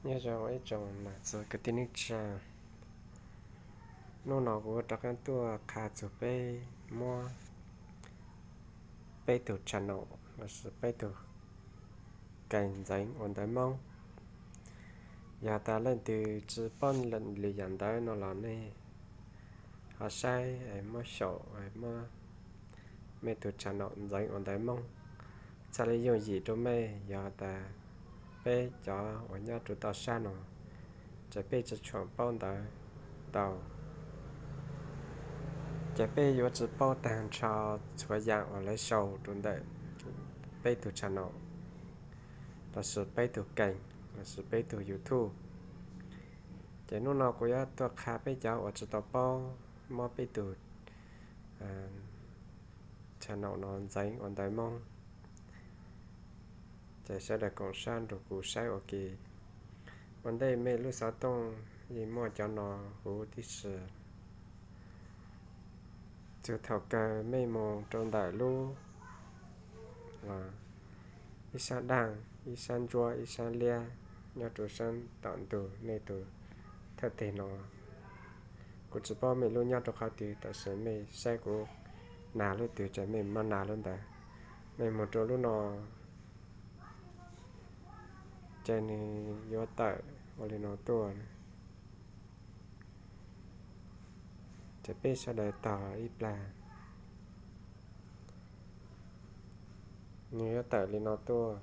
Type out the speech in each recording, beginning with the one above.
Nyob zoo ib tsoom nam txiv kwv tij neej tsa, hnub no kuv rov qab tuaj qha txug peb muab peb tug channel lossis peb tug keeg ntxeev ua ntawv Moob. Yog tas leej twg tsi paub lwm yam ntawv no los nej ho saib muab xyaum muab mej tug channel ntxeev ua ntawv Moob, txhaj le yooj yim rua mej. Yog tas peb cov uas nyob rua toj sab no ces peb tsi tshua paub ntawv tau, ces peb yuav tsi paub taag nrho txhua yaam uas lawv sau rua ntawm peb tug channel lossis peb tug keeg lossis peb tug YouTube. Ces hnub no kuv yuav tuaj qha peb cov uas tsi tau paub muab peb tug channel no ntxeev ua ntawv Moob. Ces sawv daws koom sab nrug kuv saib ua ke. Ua ntej mej lub xov tooj yeej muaj cov no huv tib si. Txug thaum kawg mej moog rua ntawm lub ib sab daaj, ib sab ntsuab, ib sab liab nyob rua sab tom ntug nej tug thawj teg no. Kuv tsi paub mej lub nyob rua qhov twg, tab sis mej saib kuv nas lub twg ces mej muab nas lub ntawd. Mej moog rua lub no ces nwg yuav tawm ua li no tuaj. Ces peb sawv daws tog ib plag, nwg yuav tawm li no tuaj.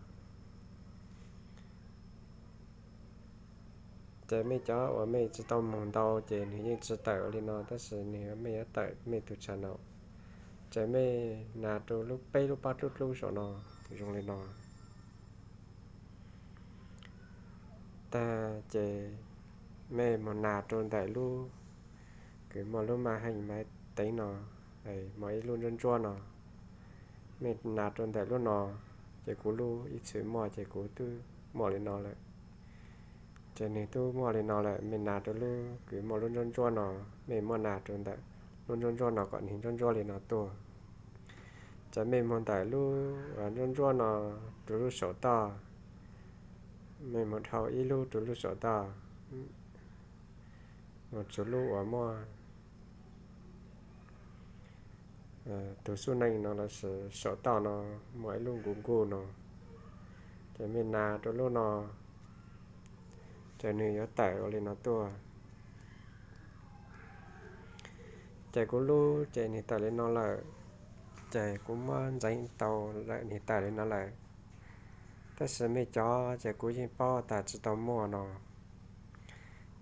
Ces mej cov uas mej tsi tau moog ntau ces nwg yeej tsi tawm ua li no, tab sis nwg mej yuav tawm mej tug channel. Ces mej nas rua lub peb lub pob dlub dlub saum no zoo li no. Tag ces mej moog nas rua ntawm lub kws muaj lub maj heej maiv teev no, muaj ib lub ntsuab ntsuab no. Mej nas rua ntawm lub no, ces kuv lub ib txwm muaj ces kuv tub muaj li no lawm. Ces nwg tub muaj li no lawm, mej nas rua lub kws muaj lub ntsuab ntsuab no, mej muab nas rua ntawm lub ntsuab ntsuab no kom nwg ntsuab ntsuab li no tuaj. Ces mej moog ntawm lub ntsuab ntsuab no rua lub saum toj, mej moog dhau ib lub rua lub saum toj, moog txug lub uas muaj tug xub neej no lossis saum toj no muaj ib lub nkuj nkuj no. Ces mej nas rua lub no, ces nwg yuav tawm ua li no tuaj. Ces kuv lub ces nwg tawm li no lawm, ces kuv muab ntxeev tau lawm nwg tawm li no lawm. Tab sis mej cov ces kuv yeej paub tas tsi tau muaj no.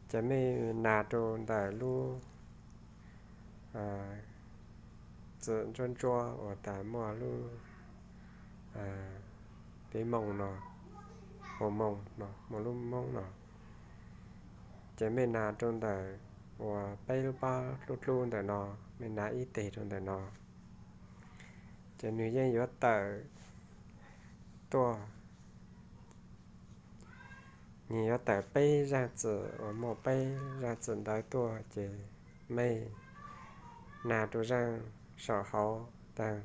Ces mej nas rua ntawm lub txwm ntsuab ntsuab uas tas muaj lub piv moos no, hoo moos no, muaj lub Moob no. Ces mej nas rua ntawm uas peb lub pob dlub dlub ntawm no, mej nas ib teg rua ntawm no, ces nwg yeej yuav tawm tuaj. Nwg yuav tawm peb zaaj txim uas muaj peb zaaj txim ntawv tuaj, ces mej nas rua zaaj saum hauv taag,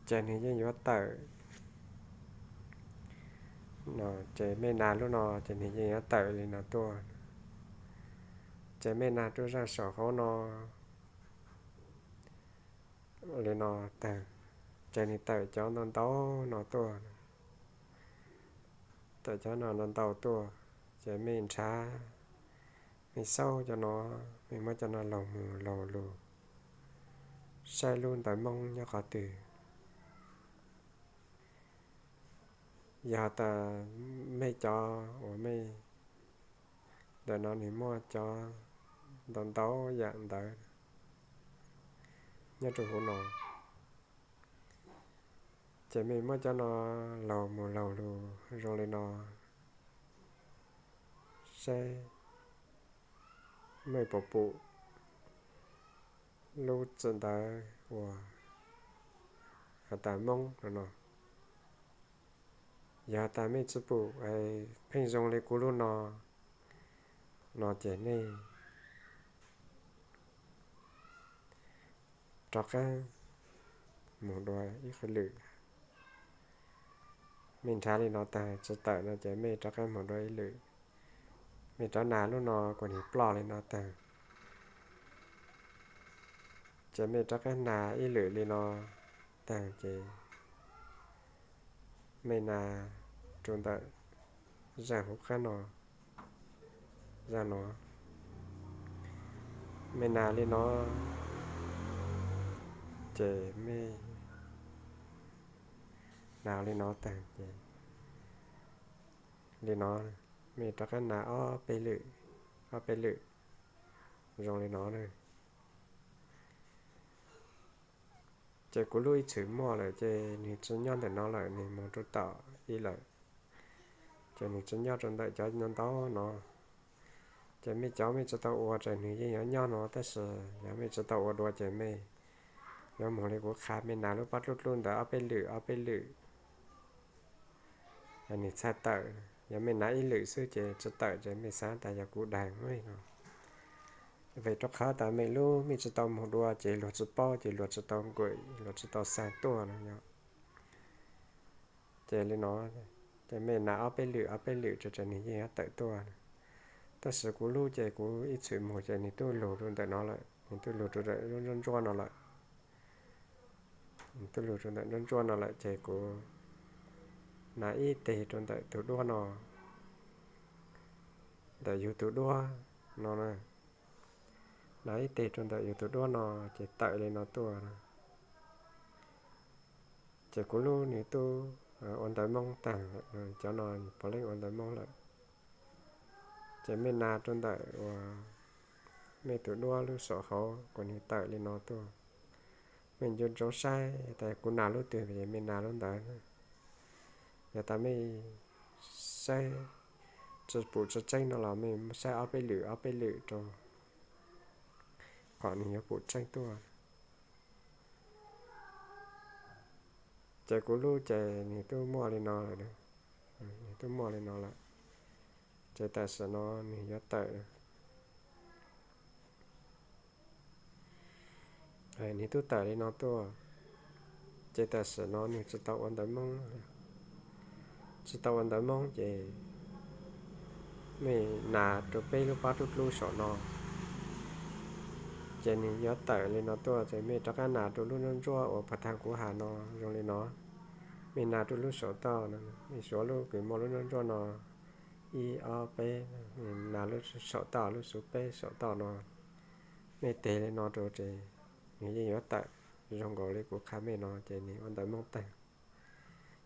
ces nwg yeej yuav tawm. Ces mej nas lub no ces nwg yeej yuav tawm li no tuaj. Ces mej nas rua zaaj saum hauv no li no taag, ces nwg tawm cov ntau ntau no tuaj. Tawm cov no ntau ntau tuaj, ces mej nrhav, mej xaub cov no, mej muab cov no laug moog laug lug, saib lub ntawv Moob nyob qhov twg. Yog tas mej cov uas mej ntawm no nwg muaj cov ntau ntau yam ntawv nyob rua huv no, ces mej muab cov no laug moog laug lug zoo li no, saib mej puas pum lub txim ntawv uas has tas Moob no no. Yog tas mej tsi pum pheej zoo li kuv lub no, no ces nej rov qaab moog dua ib qho lwm. Mej nrhav li no tag tsi tawm no ces mej rov qab moog dua ib lwm. Mej rov nas lub no kuas nwg ploj li no tag, ces mej rov qab nas ib lwm li no tag ces mej nas rua ntawm zaaj huv qaab no, zaaj no. Mej nas li no ces mej nas li no tag ces li no, mej rov qab nas ob peb lwm, ob peb lwm zoo li no na. Ces kuv lub ib txwm muaj lawm ces nwg tsi nyob ntawm no lawm, nwg moog rua tom ib lawm, ces nwg tsi nyob rua ntawm cov ntau ntau no. Ces mej cov mej tsi tau ua ces nwg yeej yuav nyob no, tab sis yog mej tsi tau ua dua ces mej yuav moog li kuv qha, mej nas lub pob dlub dlub ntawd ob peb lwm ob peb lwm, nwg txhaj tawm. Yog mej nas ib lwm xwb ces tsi tawm ces mej xaav tas yog kuv daag no. Vim rua qhov tas mej lub mej tsi tau moog dua ces luag tsi paub ces luag tsi tau nkuam, luag tsi tau xaa tuaj no yog. Ces li no, ces mej nas ob peb lwm ob peb lwm ces nwg yeej yuav tawm tuaj. Tab sis kuv lub ces kuv ib txwm moog ces nwg tub lug rua ntawm no lawm, nwg tub lug rua ntawm ntsuab ntsuab no lawm. Nwg tub lug rua ntawm ntsuab ntsuab no lawm ces kuv nas ib teg rua ntawm tug duab no, ntawm yug tug duab no na. Nas ib teg rua ntawm yug tug duab no ces tawm li no tuaj. Ces kuv lub nwg tub ua ntawv Moob taag, cov no puav leej ua ntawv Moob lawm. Ces mej nas rua ntawm uas mej tug duab lub saum hauv kuas nwg tawm li no tuaj. Mej nco ntsoov saib tas kuv nas lub twg ces mej nas lub ntawd. Yog tas mej saib tsi pum tsi tseeb no los mej saib ob peb lwm ob peb lwm rua qhov nwg yuav pum tseeb tuaj. Ces kuv lub ces nwg tub muaj li no lawm, nwg tub muaj li no lawm. Ces tam sim no nwg yuav tawm, nwg tub tawm li no tuaj. Ces tam sim no nwg tsi tau ua ntawv Moob, tsi tau ua ntawv Moob ces mej nas rua peb lub pob dlub dlub saum no. Ces nwg yuav tawm li no tuaj ces mej rov qab nas rua lub ntsuab ntsuab uas puag thaag kuv has no zoo li no. Mej nas rua lub saum toj, mej suav lub kws muaj lub ntsuab ntsuab no ib ob peb, nas lub saum toj lub xub peb saum toj no. Mej teg li no rua ces nwg yeej yuav tawm zoo nkaus li kuv qha mej no ces nwg ua ntawv Moob taag.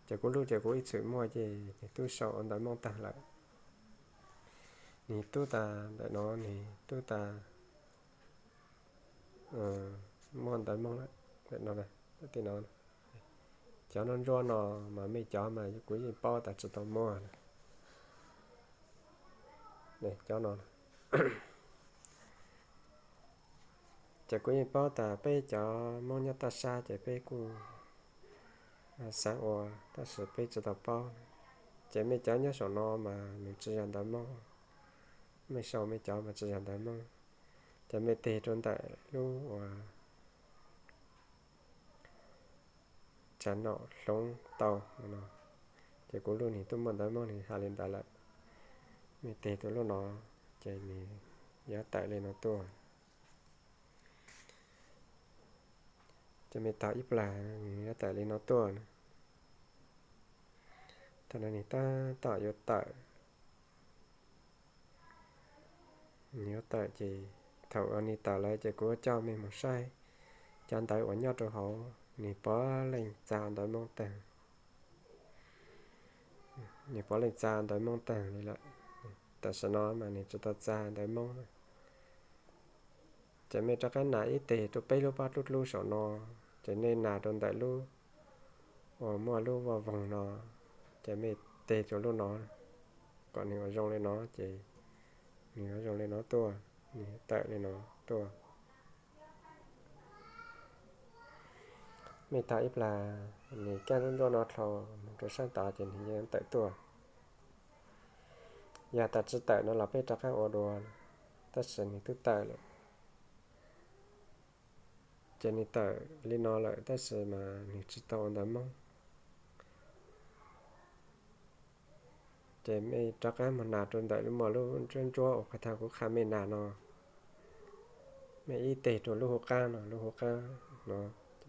Ces kuv lub ces kuv ib txwm muaj ces nwg tub sau ua ntawv Moob taag lawm. Nwg tub tas ntawm no nwg tub tas muaj ntawv Moob lawm. Cov ntsuab ntsuab no mas mej cov mas kuv yeej paub tas tsi tau muaj cov no. Ces kuv yeej paub tas peb cov Moob nyob Taj Sab ces peb kuj xaav ua tab sis peb tsi tau paub. Ces mej cov nyob saum no mas nws tsi yog ntawv Moob, mej sau mej cov mas tsi yog ntawv Moob. Ces mej teg rua ntawm lub uas tsav nom hloov tau no. Ces kuv lub nwg tub muaj ntawv Moob nwg has li ntawd lawm. Mej teg rua lub no ces nwg yuav tawm li no tuaj. Ces mej tog ib plag nwg yuav tawm li no tuaj na. Thaum no nwg tab tom yuav tawm, nwg yuav tawm ces thaum uas nwg tawm lawm ces kuv coj mej moog saib cov ntawv uas nyob rua hauv nwg puav leej txag ntawv Moob taag. Nwg puav leej txag ntawv Moob taag li lawm. Tam sim no mas nwg tsi tau txag ntawv Moob. Ces mej rov qab nas ib teg rua peb lub pob dlub dlub saum no, ces nej nas rua ntawm lub uas muaj lub voj voog no, ces mej teg rua lub no kom nwg ua zoo li no ces nwg yuav zoo li no tuaj, nwg tawm li no tuaj. Mej tog ib plag, nwg kab ntsuab ntsuab no dlhau moog rua saab tod ces nwg yeej tawm tuaj. Yog tas tsi tawm no los peb rov qab ua dua, tab sis nwg twb tawm lawm. Ces nwg tawm li no lawm tab sis mas nwg tsi tau ua ntawv Moob. Ces mej rov qab moog nas rua ntawm lub, muaj lub ntsuab ntsuab uas qhov thaam kuv qha mej nas no, mej ib teg rua lub hub qaab no, lub hub qaab no,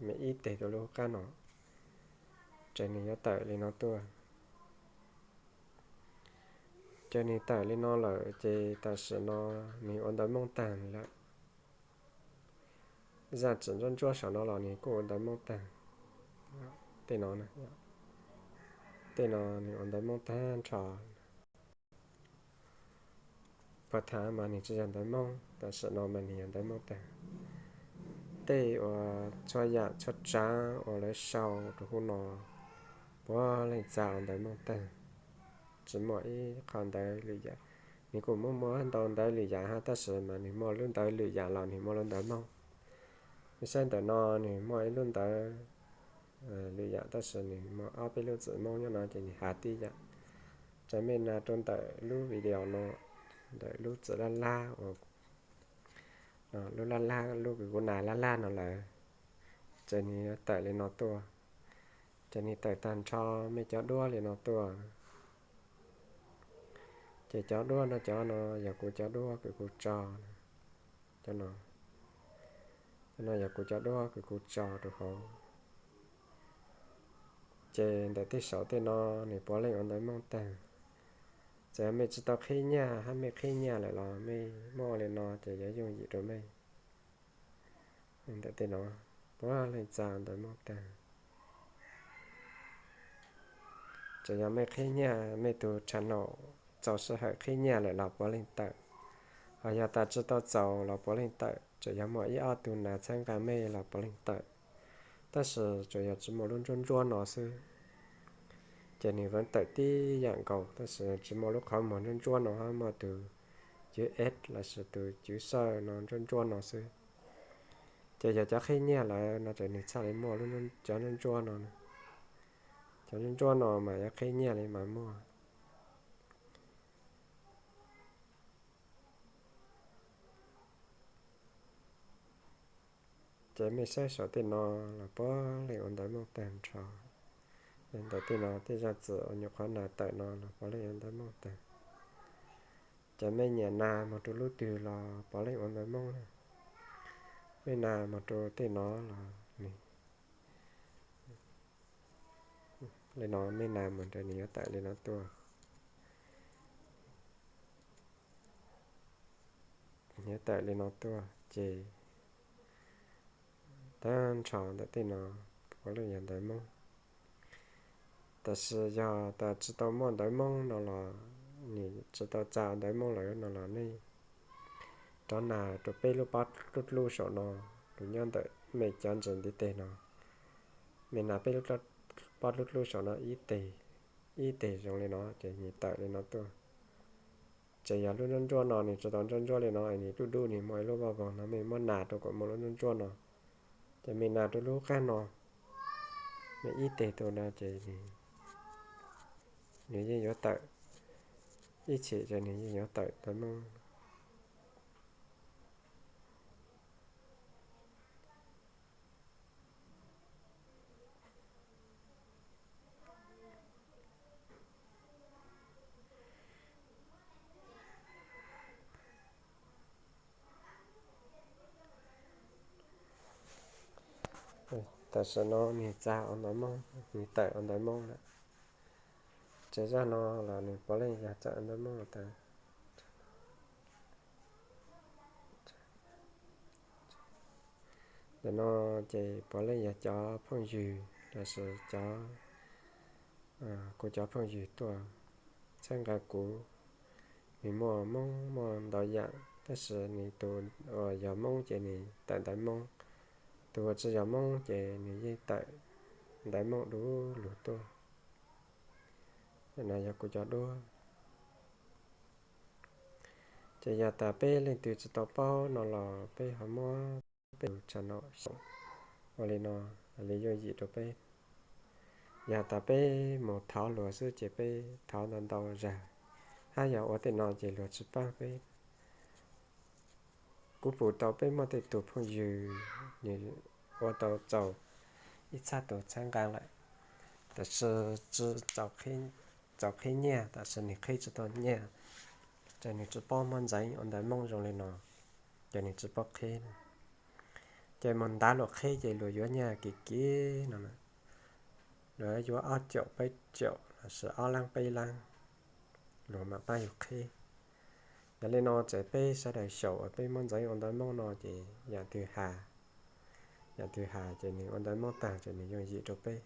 mej ib teg rua lub hub qaab no, ces nwg yuav tawm li no tuaj. Ces nwg tawm li no lawm ces tam sim no nwg ua ntawv Moob taag lawm. Zaaj tsim ntsuab ntsuab saum no los nwg kuj ua ntawv Moob taag. Tej no, tej no nwg ua ntawv Moob taag nrho. Puag thaam mas nwg tsi yog ntawv Moob, tam sim no mas nwg yog ntawv Moob taag. Tej uas txhua yaam txhua tsaav uas lawv sau rua huv no puav leej txag ua ntawv Moob taag. Tsi muaj ib qho ntawv lwm yaam. Nwg kuj muaj muaj ntau ntawv lwm yaam hab, tab sis mas nwg muaj lub ntawv lwm yaam los nwg muaj lub ntawv Moob. Nwg saib ntawm no nwg muaj ib lub ntawv lwm yaam, tab sis nwg muaj ob peb lub txwm Moob nyob no ces nwg has tib yaam. Ces mej nas rua ntawm lub video no, ntawm lub txwm laj laj uas, lub laj laj, lub kws kuv nas laj laj no lawm, ces nwg yuav tawm li no tuaj. Ces nwg tawm taag nrho mej cov duab li no tuaj. Ces cov duab no, cov no yog kuv cov duab kws kuv tso, cov no, cov no yog kuv cov duab kws kuv tso rua huv. Ces ntawm tej saum tej no nwg puav leej ua ntawv Moob taag. Txawm yog mej tsi tau qhib nyaj hab mej qhib nyaj lawm los mej muab ua li no ces yuav yooj yim rua mej. Ntawm tej no puav leej txag ntawv Moob taag. Txawm yog mej qhib nyaj, mej tug channel txaus sij hawm qhib nyaj lawm los puav leej tawm. Ho yog tas tsi tau txaus los puav leej tawm, txawm yog muaj ib ob tug nas txhawb nqaa mej los puav leej tawm. Tab sis tsuas yog tsi muaj lub ntsuab ntsuab no xwb, ces nwg vwv tawm tib yaam nkaus, tab sis tsi muaj lub qhov muag ntsuab ntsuab no hab muaj tug cwv S lossis tug cwv sawj no ntsuab ntsuab no xwb. Ces yog cov qhib nyaj lawm no ces nwg txhaj le muaj cov ntsuab ntsuab no. Cov ntsuab ntsuab no mas yuav qhib nyaj le mas muaj. Ces mej saib saum tej no los puav leej ua ntawv Moob taag nrho. Ntawm tej no tej zaaj txim uas nyuam qhuav nas tawm no los puav leej ua ntawv Moob taag. Ces mej nyiam nas moog rua lub twg los puav leej ua ntawv Moob na. Mej nas moog rua tej no los li no, mej nas moog rua nwg yuav tawm li no tuaj. Yuav tawm li no tuaj ces taag nrho ntawm tej no puav leej yog ntawv Moob. Tab sis yog tas tsi tau muaj ntawv Moob no los, nwg tsi tau txag ntawv Moob lawm no los nej rov nas rua peb lub pob dlub dlub saum no, lug nyob ntawm mej cov ntsis ntiv teg no. Mej nas peb lub pob dlub dlub saum no ib teg, ib teg zoo li no ces nwg tawm li no tuaj. Ces yog lub ntsuab ntsuab no nwg tsi tau ntsuab ntsuab li no, nwg dub dub nwg muaj ib lub voj voog no, mej muab nas rua kom muaj lub ntsuab ntsuab no. Ces mej nas rua lub qaab no, mej ib teg tuaj no ces nwg yeej yuav tawm, ib chim ces nwg yeej yuav tawm ntawv Moob. Tam sim no nwg txag ua ntawv Moob, nwg tawm ua ntawv Moob lawm. Ces zaj no los nwg puav leej yog txawm ua ntawv Moob tas. Ntawm no ces puav leej yog cov phooj ywg lossis cov, kuv cov phooj ywg tuaj txhawb nqaa kuv. Nwg muaj Moob muaj ntau yaam, tab sis nwg tug uas yog Moob ces nwg tawm ntawv Moob, tug uas tsi yog Moob ces nwg yeej tawm ntawv Moob du lug tuaj. No yog kuv cov duab. Ces yog tas peb leej twg tsi tau paub no los peb ho muab peb tug channel sau ua li no, li yooj yim rua peb. Yog tas peb mus thov luag xwb ces peb thov ntau ntau zag, hab yog ua tej no ces luag tsi paab peb. Kuv pum tau peb muaj tej tug phooj ywg nwg ua tau txaus ib txhab tug txhawb nqaa lawm, tab sis tsi txaus qhib txaus qhib nyiaj, tab sis nws qhib tsis tau nyiaj, ces nws tsis paub muab ntxeev ua ntawv Hmoob zoo li no, ces nws tsis paub qhib. Ces mus ntav luag qhib ces luag yuav nyiaj kim kim no na, luag yuav ob caum peb caum lossis ob leeb peb leeb, luag mam pab yus qhib. Yog li no ces peb sawv daws xyaum uas peb muab ntxeev ua ntawv Hmoob no ces yam twg has, yam twg has ces nws ua ntawv Hmoob tag ces nws yooj yim rau peb.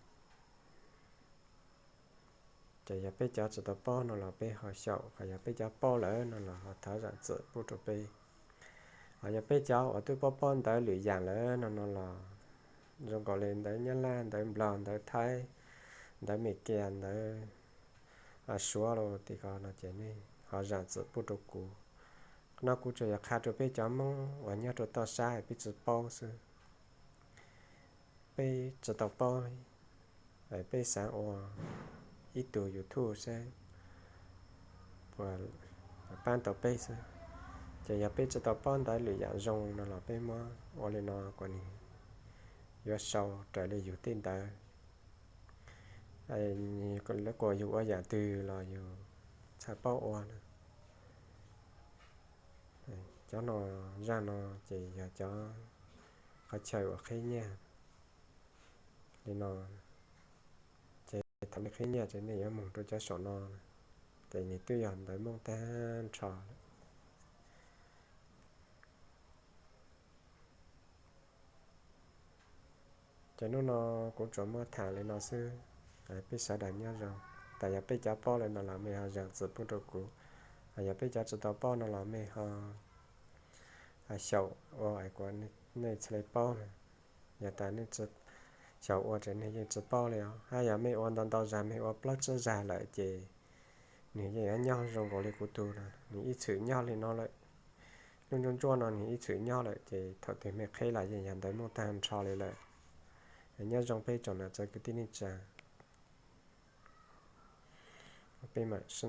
Ces yog peb cov tsis tau paub no los peb ho xyaum, ho yog peb cov paub lawm no los ho thov zam txim pub rau peb. Ho yog peb cov uas twb paub paub ntawv lwm yam lawm no no los, zoo nkaus li ntawv Nyab Laj, ntawv Nplog, ntawv Thaib, ntawv Meskas, ntawv Suav los tim ko no ces nej ho zam txim pub rau kuv. No kuv tsuas yog qha rau peb cov Hmoob uas nyob rau toj sab peb tsis paub xwb. Peb tsis tau paub, peb xav ua ib tug YouTube seb puas pab tau peb xwb. Ces yog peb tsis tau paub ntawv lwm yam zoo no los peb muab ua li no kom nws yuav sau raws li yus tej ntawv, kom yus ua yam twg los yus txhaj paub ua na. Cov no, zaj no ces yog cov qhov chaw uas qhib nyiaj li no. Ces thaum nej qhib nyiaj ces nej yuav mus rau cov saum no, ces nws twb yog ntawv Hmoob tag nrho lawm. Ces hnub no kuv tsuas muab tham li no xwb. Peb sawv daws nyob zoo. Tas yog peb cov paub li no los mej ho zam txim pub rau kuv, yog peb cov tsis tau paub no los mej ho xyaum ua kom nej txhaj li paub na. Yog tas nej tsis xyaum ua ces nej yeej tsis paub li os. Hab yog mej ua ntau ntau zag, mej ua plaub tsib zag lawm ces nws yeej yuav nyob zoo nkaus li kuv tug no, nws ib txwm nyob li no lawm. Lub ntsuab ntsuab no nws ib txwm nyob lawm ces thaum twg mej qhib los yeej yog ntawv Hmoob tag nrho li lawm. Nyob zoo peb tsoom nam txiv kwv tij neej tsa, peb mam sib